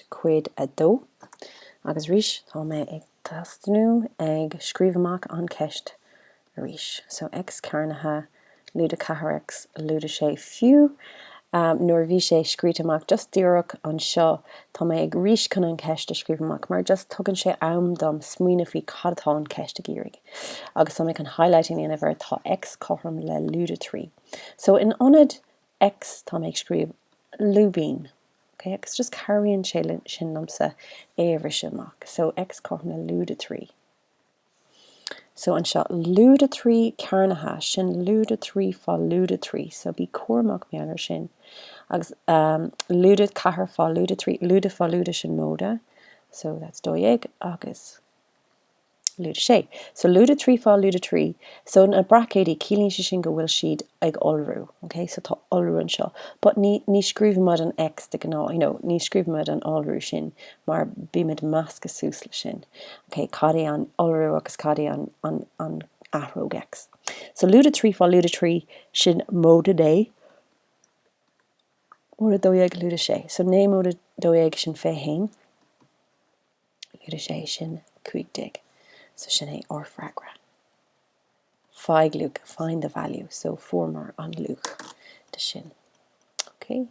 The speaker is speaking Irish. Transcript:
Cuid 2, Agus arís tá mé ag tosnú ag scríobh amach an ceist arís. So x cearnaithe lúide 4x lúide 6 fiú nuair a bhí sé scríte amach just díreach anseo tá mé ag arís chun an ceist a scríobh amach mar just tugann sé am dom smaoineamh faoi cad atá an ceist ag iarraidh. Agus tá mé chun highlighting a dhéanamh air tá x cothrom le lúide 3. So in ionad x tá mé ag scríobh lúibín. Ok, agus just cabhraíonn sé sin liomsa é a bhriseadh amach. So, x cothrom le lúide 3. So, anseo, lúide 3 cearnaithe, sin lúide 3 fá lúide 3. So, bí cúramach mar gheall air sin. Agus um, lúide 4 fá lúide 3, lúide fá lúide sin móide. So, that's 12 agus lúide 6. So lúide 3 fá lúide 3. So na braicéidí, ciallaíonn sé sin go bhfuil siad ag iolrú. Ok, so tá iolrú anseo. But ní, ní scríobhaimid an X de ghnáth, you know, ní scríobhaimid an iolrú sin mar bímid measctha suas le sin. Ok, cad é an iolrú agus cad é an, an, an athróg X. So lúide 3 fá lúide 3, sin móide 9. Móide 12 lúide 6. So 9 móide 12 sin 21. Lúide 6 sin 15. So sin é ár freagra. Faigh luach, find the value. So fuaireamar an luach de sin. Ok.